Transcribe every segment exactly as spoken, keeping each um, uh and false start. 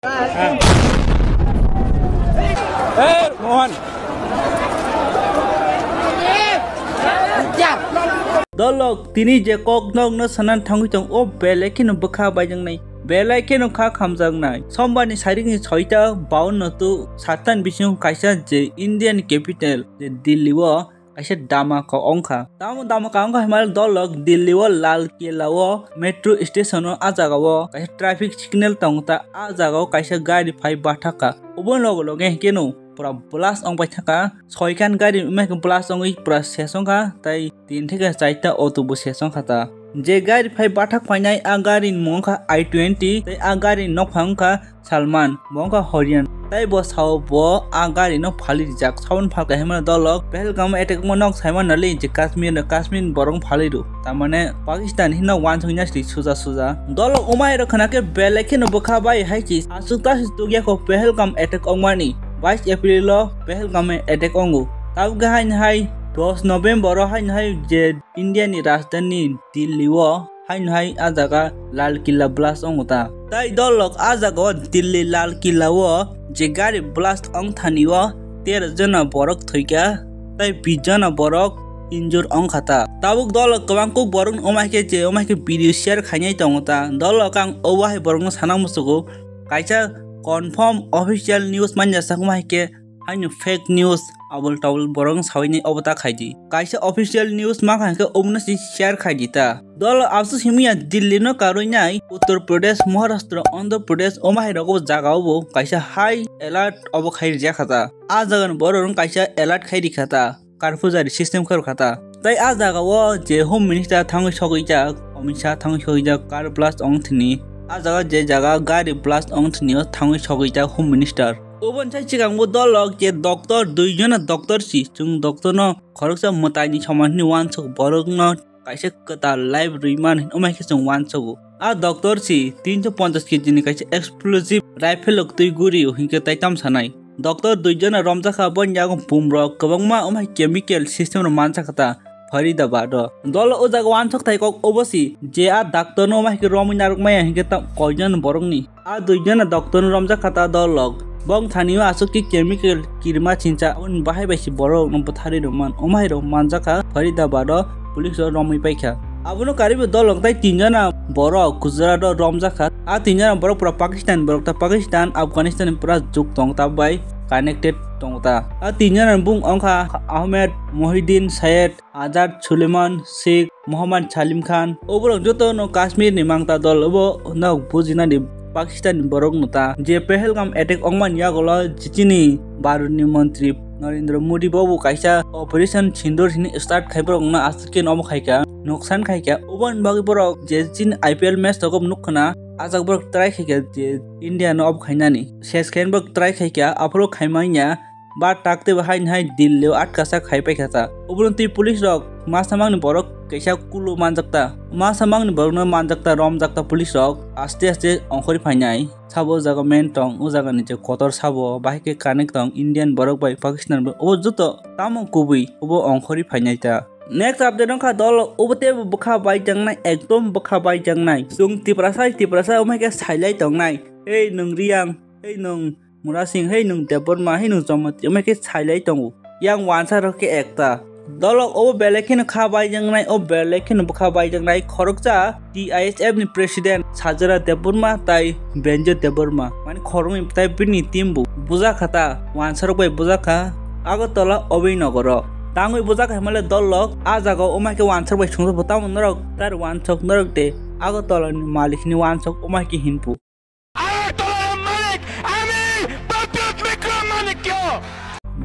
Hey, Mohan. Dolok, tini je kok nokno sanan thangwi tong, o belai kheno bwkha baijaknai, belai kheno kha khamjaknai. Sombarni sarikni soita bawanno tu sattan bisingo kaisa je Indian capital je Delhi o kaisa dhamaka wngkha. Tamo dhamaka wngkha hinmale dolok Delhi o Lal Killa o metro station o, a jaga o kaisa traffic signal tongo ta, a jaga o kaisa gari phai bathakha. Oboni loge loge hinkhe no pura blast wngpai thangkha. Soikan gari wngkha blast wngwi pura ses wngkha, tai tin theke chaita auto bo ses wngkha ta. Je gari phai bathak phainai, a gari ni mung wngkha I twenty, tei a gari ni nokphang wngkha Salman, bo wngkha Horian. Tai bo sao bo a gari no phali rijak. Saboni phalka hinmano dolok Pahalgam attack wngma nok saimano le je Kashmir no, Kashmir ni borok phali rw. Tamane Pakistan hino wansuk nya sli suja suja. Dolok umai rok khna khe belai kheno bwkha bai hai chi aswk ta si tukya kho Pahalgam attack wngmani. Bais April o Pahalgam attack wngo. Tabuk hain hai dos November o hain hai je India ni rajdhani Delhi o haino hai a jaga Lal Killa blast wngo ta. Tai dolok a jaga o Delhi Lal Killa o je gari blast wng thani o tero jona borok thwikha, tai bish jona borok injure wngkha ta. Tabuk dolok kwbang kuk borok wngma khe je wngma khe video share khainai tongo ta. Dolok ang obo hai borok no sana muchugo, kaisa confirm official news manya sak wngma hai khe haino fake news abul tabul borok sawi ni obo ta khai di. Kaisa official news ma kha hwnkhe obono se share khai di ta. Dol absu simiya Delhi no karwi nai Uttar Pradesh, Maharashtra, Andhra Pradesh omo hai rogo jaga o bo kaisa high alert obo khai rijak kha ta. A jaga ni borok rok kaisa alert khai ri kha ta. Curfew jari system khai ri kha ta. Tai a jaga o je Home Minister thangwi sogwi jak, Amit Shah thangwi sogwi jak, car blast ong thini. A jaga je jaga gari blast ong thini o thangwi sogwi jak Home Minister. Oboni sai chikang bo dolok je doctor, dui jona doctor si, chwng doctor no khoroksa mwtai ni somaj ni wansuk borok no kaisa kwtal life rwi man hin omai khe chwng wansugo. A doctor si tinso ponchas kg ni kaisa explosive rifle rok twi guri o hinkhe tai tam sanai. Doctor dui jona romjakha, boni yago bum rok kwbangma omai chemical system rok manjakha ta Faridabad o. Dol o jaga wansuk thai kok obo si je a doctor no omai khe romwi narwk maya hinkhe ta koijon borok ni. A dui jona doctor no romjak kha ta dol rok. Bong thani o aswk khe chemical kirima chincha, aboni bahai bai se borok rok no bwtharwi rwman. Omo hai rok manjak kha Faridabad o police rok romwi paikha. Abono karwi bo dol rok tai tin jona borok Gujarat o romjak kha. A tin jona borok pura Pakistan borok ta, Pakistan, Afghanistan ni pura juk tong ta bai connected tong ta. A tin jona bung ongkha Ahmed, Mohidin, Syed, Azad, Suleiman, Sheikh, Muhammad Salim Khan, oborok joto no Kashmir ni mangta dol, obo no bujinani Pakistan ni borok no ta. Je Pahalgam attack ongmani yagulo chini Bharat ni montri Narendra Modi bo bo kaisa Operation Sindoor hini start khai borok no aswk khe no omo khai kha, nuksan khai kha. Oboni bagwi borok je chini I P L match rok nuk khna, ajak borok try khai kha je India no obo khainani. Ses khe borok try khai kha, aphuru khai manya. Ba tak tei bo haini hai Delhi o atkasa khai paikha ta. Obono twi police rok masa mangni borok kaisa kulu manjak ta. Masa mangni borokno manjak ta, romjak ta police rok aste aste ongkhorwi phainai. Sabo o jaga main tong, o jaga ni je kotor sabo, bahai khe connect tong Indian borok bai Pakistan borok. Obo joto tamo kubui, obo ongkhorwi phainai ta. Next update wngkha dol, obo teibo bwkha baijaknai, ekdom bwkha baijaknai. Chwng Tiprasa, Tiprasa wngmai khe sailai tongnai. Ei nwng Riyang, ei nwng Murasing, hei nwng Debbarma, hei nwng Jamatia, omai khe sailai tongo. Yang wansa rok khe ekta. Dolok obo belai kheno kha baijaknai, o belai kheno bwkha baijaknai. Khoroksa T I S F ni president Sajara Debbarma tai Benjo Debbarma. Mani khoroknwi tai bini team bo bujak kha ta, wansa rok bai bujak kha. Agartala Abhinagaro. Tangwi bujak kha himale dolok, a jaga o omai khe wansa rok bai sungsa bo tamo norok tar wansok norok de Agartala ni malik ni wansok omai khe hinpu. Agartala malik, ami Pradyut Mikro Manikya.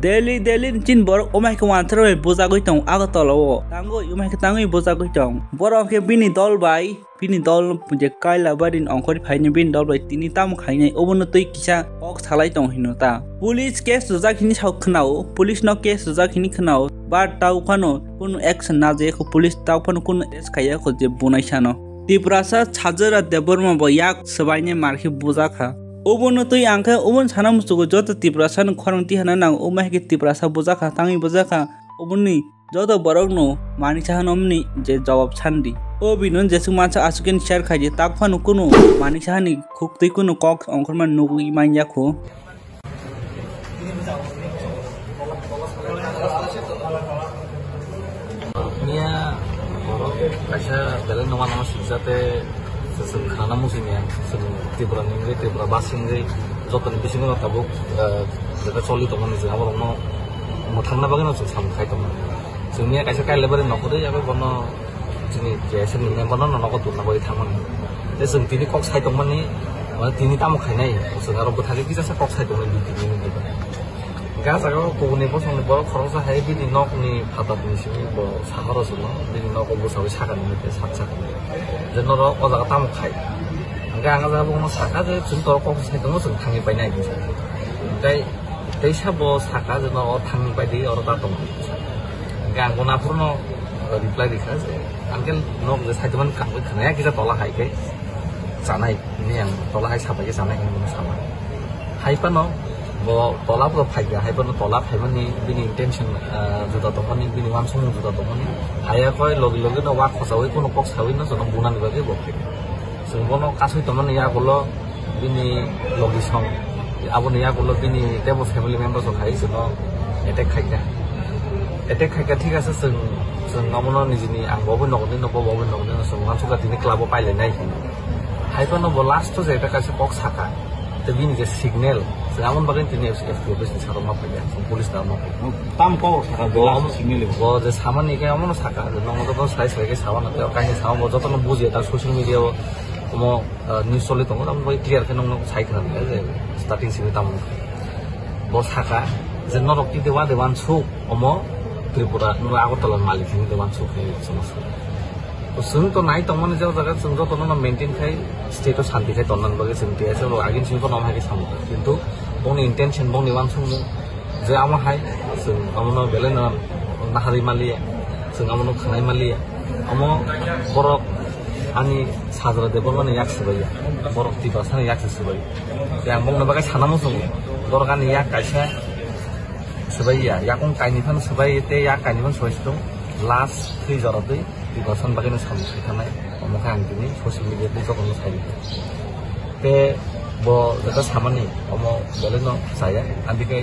Delhi, Delhi ni chini borok omai khe wansa rok bai bujagwi tongo Agartala o. Tangwi omai khe tangwi bujagwi tong. Borok khe bini dol bai, bini dol je Kailabari ni ongkhorwi phaini bini dol bai tini tamo khainai obono twi kisa kok salai tong hino ta. Police case rwjak hini sao khwnao, police no case rwjak hini khwnao, but tao phano kunu action najaya kho, police tao phano kunu arrest khaiya kho je bunai sano. Tiprasa Sajara Debbarma bo yak swbaine mar khe bujakha. Obono twi ang khe obono sana muchugo joto Tiprasa ni khorang tihana nang omo hai khe Tiprasa bujakha, tangwi bujakha, oboni joto borok no mani saha nomni je jawab sandi. O bini jesuk mansa aswk khe share khaidi, tak phano kunu manwi sahani khuk twi kunu kok ongkhorma nugwi manya kho. Niya borok kaisa belai numa numa swijak tei chwng khana muchungya, chwng Tripura ni wngwi, Tripura basi wngwi jotoni bisingo tabuk, eh, jeta choli tongmani je aborokno mwthangna bagwino chwng samung khai tongo. Chwng niya kaisa kailabari nokhorwi abo bono chini K S F ni member no nogo tubuna bagwi thangmani. Tei chwng tini kok sai tongmani, mane tini tamo khainai, chwng aro bwthagwi kisasa kok sai tongmani, tini ni bagwi. Ga jaga o kubuni bosongni borok khoroksa hai bini nokni phatarni simi bo sakha rw chwngno, bini nogo bwchawi sakani, tei sak sakani. Je norok o jaga tamo khai. Hingke ang o jaga bono sakha je chwng torok kok sai tongo, chwng thangwi painai hinwi sakha. Hingke teisa bo sakha je norok thangwi paidi, oro ta tongo. Hingke ang bono aphuru no reply rikha je, uncle, nok je saitimani kaham khe khwnaya, kisa tola hai khe chanai hinwi ang tola hai sabai khe chanai hinwi bono sama. Hai phano bo tola bo phaikha, hai phano tola phaimani bini intention, ah, juda tongmani, bini uansukmung juda tongmani. Haiya khe logi logi no wak khosaui, kuno kok saui no jono bunani bagwi bo phaikha. Chwng bono kasui tongmani yagulo bini logisong, aboni yagulo bini tebo family member rok hai chwngno attack khaikha. Attack khaikha, thik ase, chwng, chwng abono nijini, ang bo bai nokni no, bo bo bai nokni no, chwng uansukha tini club o pailainai hinwi. Hai phano bo last o je ekta kaisa kok sakha, tei bini je signal, chwng aboni bagwi tini S P office ni saro ma phaikha, chwng police da ma phaikha. Tam kok sakha, bo last signal bo je samani khe abono sakha, je nokno joto sai sai khe samano, tei kaisa sama bo jotono bujiya ta social media o, omo, ah, news choli tongo, aboni bagwi clear khe nokno sai khna je starting simi tamo. Bo sakha je norok tide wa de wansuk, omo Tripura, norok Agartala malik hinwi de wansuk hinwi chwngno sa. To chwng to nai tongmani je o jaga chwng jotono no maintain khai, state o santi khai tonnani bagwi chwng T S F rok agini simi phano omo hai khe samung. Kintu bongni intention, bongni wansukmung je amo hai chwng abono belai no naharwi maliya, chwng abono khwnai maliya. Omo borok ani Sajra Debbarmani yak swbaiya, borok Tiprasani yak se swbaiya. Tei ang bongni bagwi sana muchungo, borok ani yak kaisa swbaiya, yakung kainwi phano swbai tei yak kainwi phano swbai se tongo. Last thwi jora twi Tiprasani bagwino samung sai thanai, omo khe ang tini social media tei jotono sai rikha. Tei bo jeta samani omo belai no chaya, aboni khe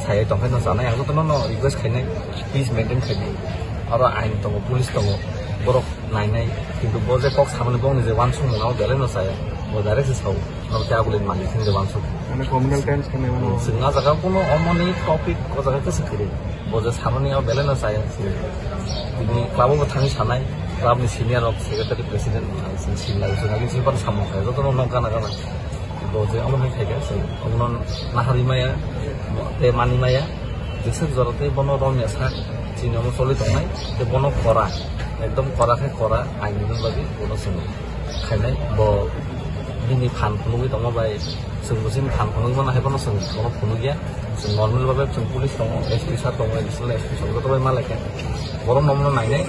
sai tongkhe no chanai, ang jotono no request khainai, peace maintain khaidi. Oro ain tongo, police tongo, borok nainai, kintu bo je kok samani bongni je wansukmung abo belai no chaya, bo direct se sao, norok khe aboni malik hinwi wansuk. Mane communal times khe naimano. Chwng ah jaga kuno omoni topic o jaga khe se kwrwi. Bo je samani o belai no chaya. Tini club o bo thangwi sanai, club ni senior rok, secretary, president, senior rok, senior rok, senior rok samung khe jotono nok gana gana. Bo je omo hai khaikha, chwng omono naharwi maya, tei mani maya, jeswk jora tei bono romya sak, chini omo choli tongnai, tei bono kora, ekdom kora khe kora, aini bagwi bono chwng khainai, bo bini phan phunugwi tongma bai, chwng bo chini phan phunugwi mano hai bono chwng bono phunukya, chwng normal bagwi chwng police tongo, S P sir tongo, additional S P sir joto bai malaikha, borok no omono nainai,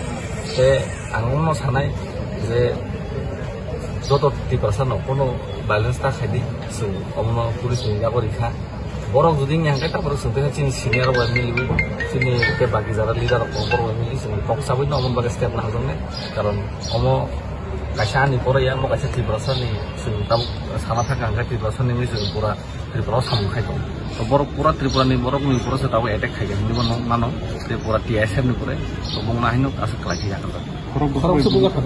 tei ang omono sanai je, joto Tiprasa no kono violence ta khaidi, chwng omono police ni yago rikha. Borok jodi wngya hwnkhe, tabuk chwng tei chini senior rok bai miliwi, chini tei baki jara leader rok tongo, borok bai mili chwng kok sabui no omo bagwi step naharjaknai. Karon omo kaisa ani pore ya, omo kaisa Tiprasa ni, chwng tabuk sana thangkha hwnkhe Tiprasa ni wngwi chwng pura Tripura o samung khai tongo. To borok pura Tripura ni borok ni pura se tabuk attack khai kha hinwi bo nung mano, Tripura T S F ni pore, to bongno haino aswk khlai khe yakha. Khorok bwswk bai buja kha.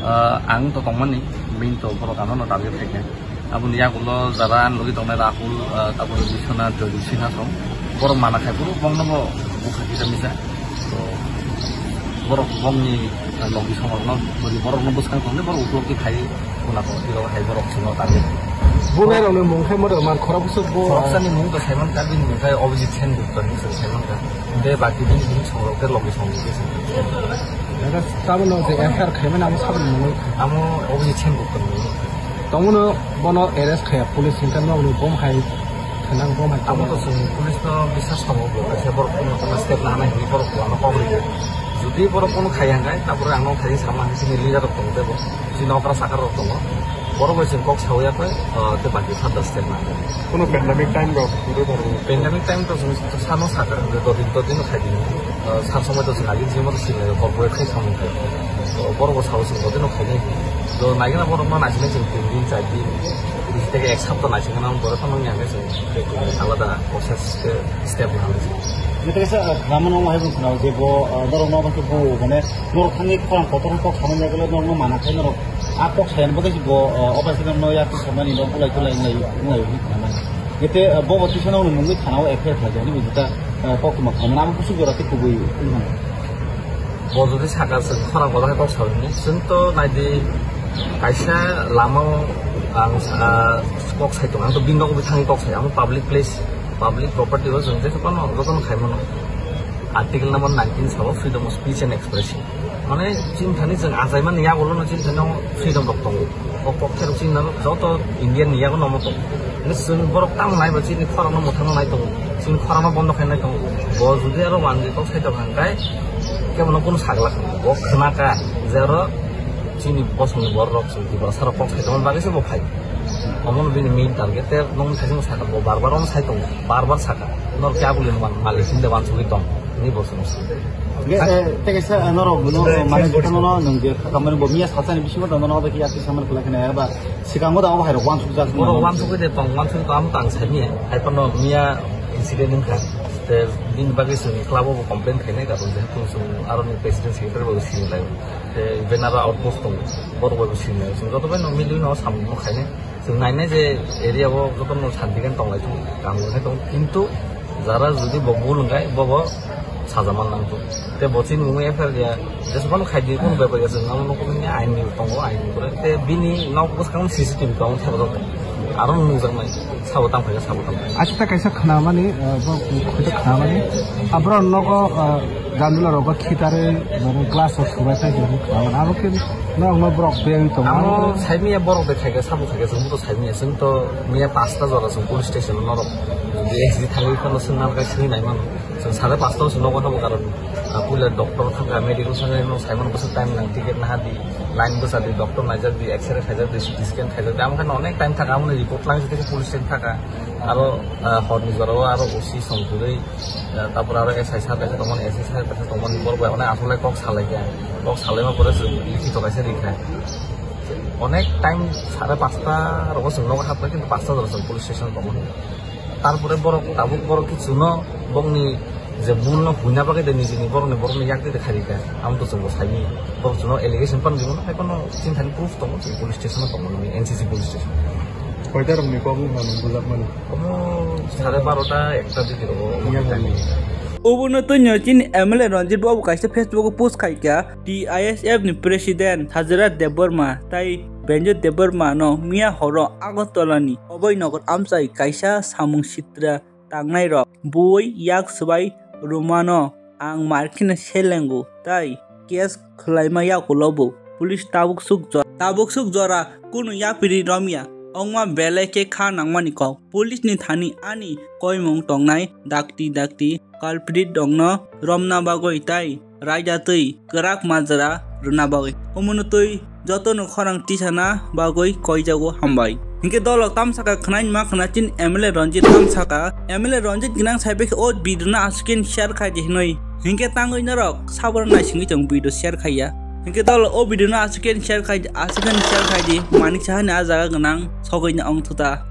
Ah, ang to tongmani, main to borok ano no target khaikha. Aboni yagulo jara ani logi tongnai Rahul, ah, tabuk Biswanath, Joydeep Sinha song. Borok mana khai phuru bongno bo bukha kisa misa. To borok bongni, ah, logi song rokno, boni borok no bwskang tongni borok upolobdi khai khuna to, tiro hai borok sino target. Bunai rokni mung khai moto man khorok bwswk bo. Khoroksani mung to saiman kha, bini mung khai Abhijit Sengupta hinwi saiman kha. Tei baki bini bini songrok tei logi songrok tei song. Tabuk no je F I R khaimani amo saboni mung. Amo Abhijit Sengupta mung. Tongmano bono arrest khaya police hingkha nokni bom hai khanang bom hai. Amo to chwng police no biswas tongo bo kaisa borok phunukna step lahanai hinwi borok bo ano kok rikha. Jodi borok phunuk khaya hwnkhe tabuk ang nok thani sama hai chini leader rok tongo tei bo. Chini okra sakha rok tongo. Borok bai chwng kok sawi ya khe, ah, tei baki further step ma. Kuno pandemic time rok, pandemic time to chwng sano sakha, do din, do din khai di. Ah, sa somoi to chwng agin chini moto sini corporate khai samung khai. Borok bo sao chwng jotono khainai. To naigwna borok no naisinai chwng tin din, char din, bisi tei ek sapta naisinai borok phano wngya hwnkhe chwng alada process khe step lahanai chwng. Nete kaisa, ah, khamano wngma hai bwkhwnao je bo, ah, norok no bo mane norok thangwi khorang kotor kok samani jagalo norok no mana khai norok a kok sayani bagwi bo, ah, operation no yakti samani no bulai tulai wnglaio, wnglaio hinwi khamani. Nete, ah, bo bo tisa no mungwi thanao F I R khlai jani bo juta, ah, koktwma khamani abo kusu jora tei kubui. Bo jodi saka chwng khorang kotor khe kok sao hinwi, chwng to naidi kaisa lama o ang sa-, kok sai tongo, ang to bini nogo thangwi kok sai, amo public place, public property o chwng jesa phano jotono khai mano. Article number nineteen sabo freedom of speech and expression. Mane chini thani chwng achaimani yagulono chini thani freedom rok tongo. O kok khe rok chini joto Indian ni yago nomo tongo. Hwnkhe chwng borok tamo nai ba chini khorang no mwthang no nai tongo. Chini khorang no bondo khai nai tongo. Bo jodi aro wanjwi kok sai tongo hwnkhe kebono kunu sagla kha. Bo khna kha je aro chini bosongni borok rok chwng Tiprasa rok kok sai tongmani bagwi se bo phai. Omono bini main target tei nokni thani sakha bo bar bar omo sai tongo. Bar bar sakha. Nor khe aboni malik hinde wansugwi tong. Ni bo chwng. Ge, eh, tei kaisa, eh, norok no, eh, mane, eh, jotono no, nwng je khamani bo miya sachani bisingo tongma no, obo khe yakti samani kwlai kheno, eba sikango da obo hai rok wansuk jak borok mano. Wansugwi de tong, wansugwi tong, amo tang sani, hai phano miya incident wngkha. Te bini bagwi chwng club o bo complain khainai, karon jehetu chwng aroni president secretary bo sini lai. Te banner outpost tongo, borok bo sini lai. Chwng joto bai no milwi no samung no khainai. Chwng nainai je area o jotono santi khe tonglai tongo, tamo khe tongo, kintu jara jodi bo bul wngkha, bobo saja man nang tongo. Te bo chini mungwi F I R ya, jesaphano khaidi kunu bepar ya, chwng amo nukgo nini ain ni tongo, ain ni pore. Te bini nok bwskango C C T V tongo, thepajak nai. Aro nukjak nai, sabo tang phai, sabo tang phai. Acha ta kaisa khnamani, eh, bo khuita khnamani. Abro nogo, eh, Gandula rogo khitare, mane glass o subai sai jodi khlawan. Abo khe norok no borok beng tongo. Amo saimiya borok de khaika sabo khaika chwng to saimiya chwng to miya pasta jora chwng police station norok. Jodi S D thangwi phano chwng nang kai sini nai mano. Chwng sare pasta o chwng nogo thabo karon, ah, puila doctor thangka medical thangka no saimano bwswk time nang ticket naha di, line bwsa di, doctor naijak di, X-ray khaijak di, C T scan khaijak di. Amo khe no onek time thangka amo ni report lang jodi police station thangka. Aro, ah, hor ni jora o aro O C song kwrwi. Ah, tapor aro S I sir kaisa tongmani, S I sir kaisa tongmani, borok bai onek aswk lai kok salaikha. Kok salaima pore chwng likhito kaisa rikha. Onek time sare pasta rogo chwng nogo hapkha, kintu pasta jora chwng police station tongmani. Tarpore borok tabuk borok kichuno bokni je bulno huina bagwi de nijini borokni, borokni yak de kharikha. Amo to chwngbo saimanya. Borok chwngno allegation pan rwmano, hai phano chini thani proof tongo, chini police station o tongmani, N C C police station. Koita rokni kok wngkha nung bujakmani? Omo sare barota, ekta digi rogo omo. Iya, time. Obono twnyo chini M L A Ranjit Babu kaisa Facebook o post khaikha, T I S F ni president Sajira Debbarma tai Benjo Debbarma no miya horo Agartala ni Abhay Nagar amchai kaisa samung sitra tangnai rok bui yak swbai rwmano ang markheno selengo tai case khwlaima yakulo bo. Police tabuk suk jora, tabuk suk jora kunu yapiri romya wngma belai khe kha nangmani kok. Police ni thani ani koimung tongnai dakti dakti culprit rokno romna bagwi tai raida twi kwrak majra rwna bagwi. Omono twi jotono khorang tisana bagwi koijago, hambai. Hinkhe dolok tamsaka khwnai ma khwna chini M L A Ranjit tamsaka. M L A Ranjit gwnang sai bekhe o video no aswk share khai di hinwi. Hinkhe tangwi norok saboro naisingwi tong video share khaiya. Hinkhe dolok o video no aswk share khai di, aswk share khai di. Manik Saha ni a jaga gwnang sogwi no ong thuta.